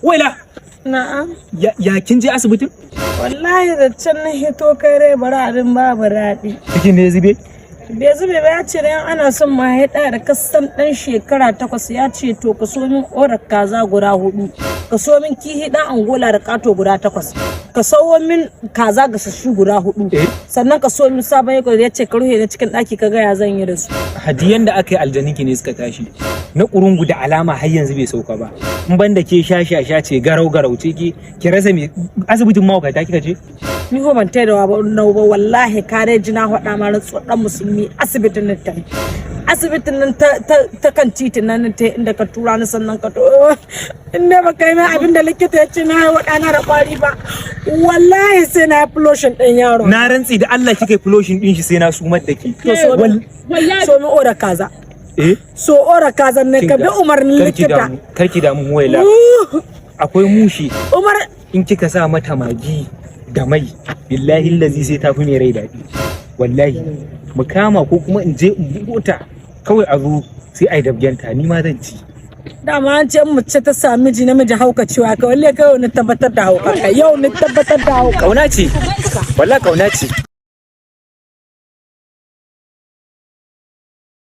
Waila. Na'am. Ya kin je asibitin? Wallahi da can na hito kai rai bari abin babu daɗi. Cikin ne zube? Bai zube ba, ya ce dan ana son mahaiɗa da kasan ɗan shekara 8. Ya ce to ka so min orar kaza guda hudu, ka so min kihi ɗan angola da ƙato guda takwas, ka sawo min kaza gasassu guda hudu, sannan ka so min sabon yako. Ya ce ka rufe na cikin ɗaki ka gaya zan yi da su. Hadiyan da aka yi, aljaninki ne suka tashi. Na kurungu da alama har yanzu bai sauka ba. In ban da ke sha sha sha ce, garau garau ce ke, ki rasa me asibitin mahaukata kika je? Ni ko ban taida ba na ba. Wallahi ka dai ji na faɗa ma, rantsuwar ɗan musulmi, asibitin nan ta asibitin nan ta kan titin nan ta inda ka tura ni. Sannan ka to in dai baka yi min abin da likita ya ce na haihuwa ɗana da kwari ba, wallahi sai na yi flushing ɗin yaro. Na rantsi da Allah, kika yi flushing din shi sai na sumar da ke. To so min ora kaza. Eh? So ora kaza ne ka bi umarnin Karki likita. damu, karki damu Huwaila. Akwai mushi. Umar. In kika sa mata magi da mai, billahi lazi sai ta fi mai rai daɗi. Wallahi mu kama ko kuma in je in bugo ta kawai a zo sai ai dabgenta, ni ma zan ci. Dama an ce in mace ta sami miji namiji haukacewa ka. Wallahi kai, ni tabbatar da hauka, yau ni tabbatar da hauka. Kauna ce, wallahi kauna ce.